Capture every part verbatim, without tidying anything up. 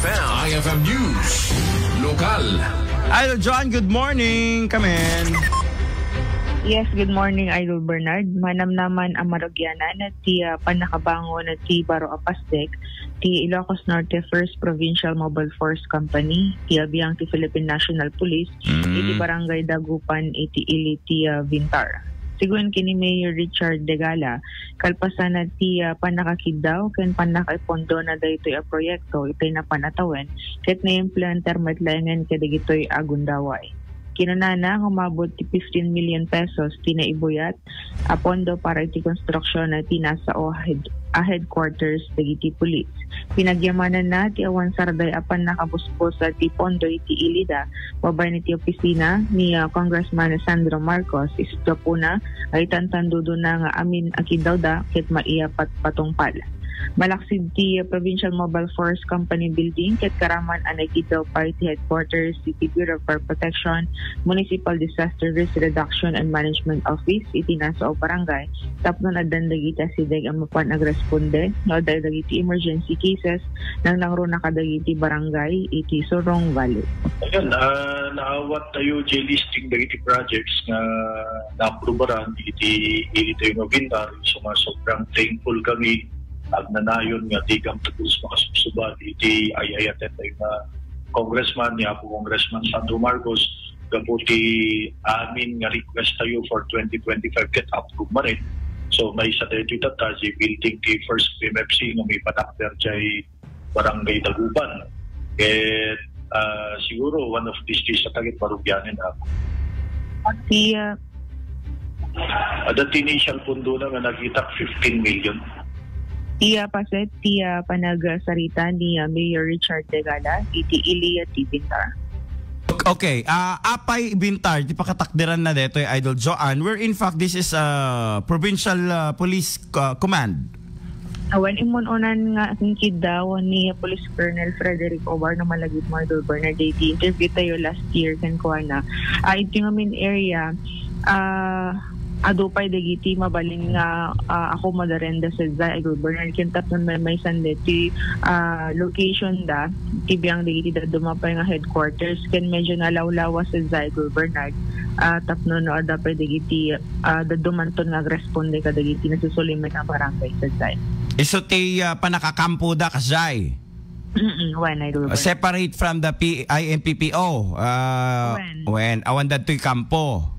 I F M News. Lokal. Idol John, good morning. Come in. Yes, good morning, Idol Bernard. Manamnaman a marugyanan ti ah, pannakabangon ti baro a pasdek ti Ilocos Norte First Provincial Mobile Force Company, ti abiang ti Philippine National Police, Mm. iti Barangay Dagupan, iti ili ti ah, Vintar. Sigun ken ni Mayor Richard Degala, kalpasan na ti ah, pannakakiddaw ken pannakaipondo na daytoy a proyekto itay napan a tawen, ket naimplementar met laengen kadagitoy a gundaway. Kinunana nga umabot ti fifteen million pesos ti naibuyat a pondo para iti konstruksyon ti nasao a head-, a headquarters dagiti pulis. Pinagyamananna ti awan sarday a pannakabusbus ti pondo iti ilida, babaen iti opisina ni ah, Congressman Sandro Marcos, isut' gapuna a itantandudona nga amin a kiddawda ket maiya patpatungpal. Malaksid ti ah, Provincial Mobile Force Company Building ket karaman a naikiddaw pay ti headquarters iti Bureau of Fire Protection, Municipal Disaster Risk Reduction and Management Office iti nasao barangay tapno addan dagiti asideg a mapan agresponde no adda dagiti emergency cases nangnangruna kadagiti barangay iti Sorong Valley. Ayan, ah, naawat tayo J listing dagiti projects nga naaprubaran iti ili tayo nga Vintar. So, nga sobrang thankful kami agnanayon nga di kami tagos makasubsuba iti ay-ayaten tayo nga congressman ni Apo Congressman Sandro Marcos gapu ti amin nga request tayo for twenty twenty-five ket approve man. So, maysa daytoy tatta, si building ti first P M F C nga maipatakder jay Barangay Dagupan. Ket ah, siguro one of these days, atagit marugyanen ako. Ti ah, Ada ti initial pondo na nga nakitak fifteen million. Ti ah, paset ti ah, panagsarita ni ah, Mayor Richard Degala iti ili ti Vintar. Okay, ah, apay Vintar ti pakatakderan na detoy, Idol Joanne, where in fact this is a provincial ah, police ah, command. Awan immun-unan nga inkiddaw ni Police Colonel Frederick Obar no malagip mo, Idol Bernard, iti interview tayo last year kenkuana. Ah, iti ngamin area, ah, adu pay dagiti mabalin nga ah, akomodarenda sa, Idol Bernard, ken tapno may, maysan deti ah, location da ti biang dagiti dadduma pay nga headquarters ken medyo nalawlawa sa, Idol Bernard, ah, tapno no adda pay dagiti ah, daddumanton nga agresponde kadagiti nasusulimet a barangay sa. Isu ti ah, panakakampo da kasjay. Mm-mm, wen, Idol Bernard. Separate from the P- I N P P O. Ah, Wen. Wen, awan dadtoy kampo.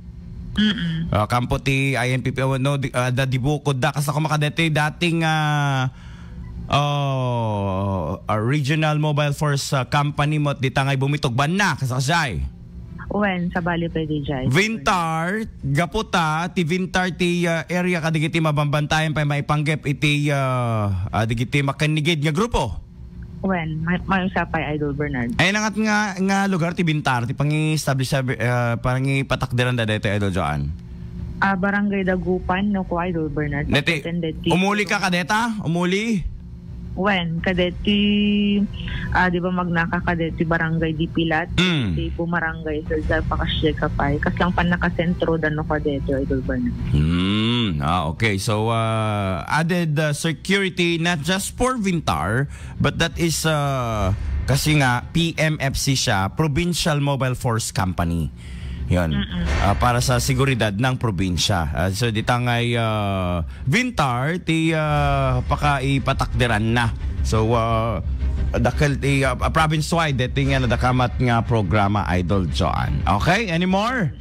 Mm-mm. Ah, kampo ti I N P P O, no, di, ah, da di bukod da. Kasta kumakadete dating ah, oh, ah, Regional Mobile Force ah, Company mo, di tangay bumitog banna, kasakasay. Wen, sabali pwede jay. Vintar, gaputa, ti Vintar ti ah, area kadigiti mabambantayan pay maipanggep iti ah, ah, digiti makanigid nga grupo. Wen, may, may usapay, Idol Bernard. Ay nangat nga nga lugar ti Vintar ti pangi-establish ah, pangipatakderan da daytoy, Idol Joanne. Ah, Barangay Dagupan, no, ko, Idol Bernard. Deti, Attended ti- umuli ka kadeta? Umuli? Wen, kadeti, ah, di ba magnaka kadeti Barangay Dipilat? Mm. Di po marangay sa, sa pakasye ka pay. Kaslang pan nakasentro da no kadeti, Idol Bernard. Hmm, ah, okay. So, uh, added uh, security not just for Vintar, but that is uh, kasi nga P M F C siya, Provincial Mobile Force Company. Yon. Ah, para sa seguridad ng probinsya. Ah, so, di tangay ah, Vintar, ti ah, pakaipatakderan na. So, ah, dakkel ti ah, province-wide, deti nga nadakamat nga programa, Idol Joanne. Okay, any more?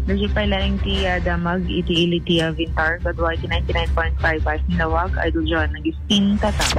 Dagiti pay laeng ti ah, damag iti ili ti ah, Vintar, kadua iti ninety-nine point five Asinlawag, Idol Joanne Agustin, Tatang.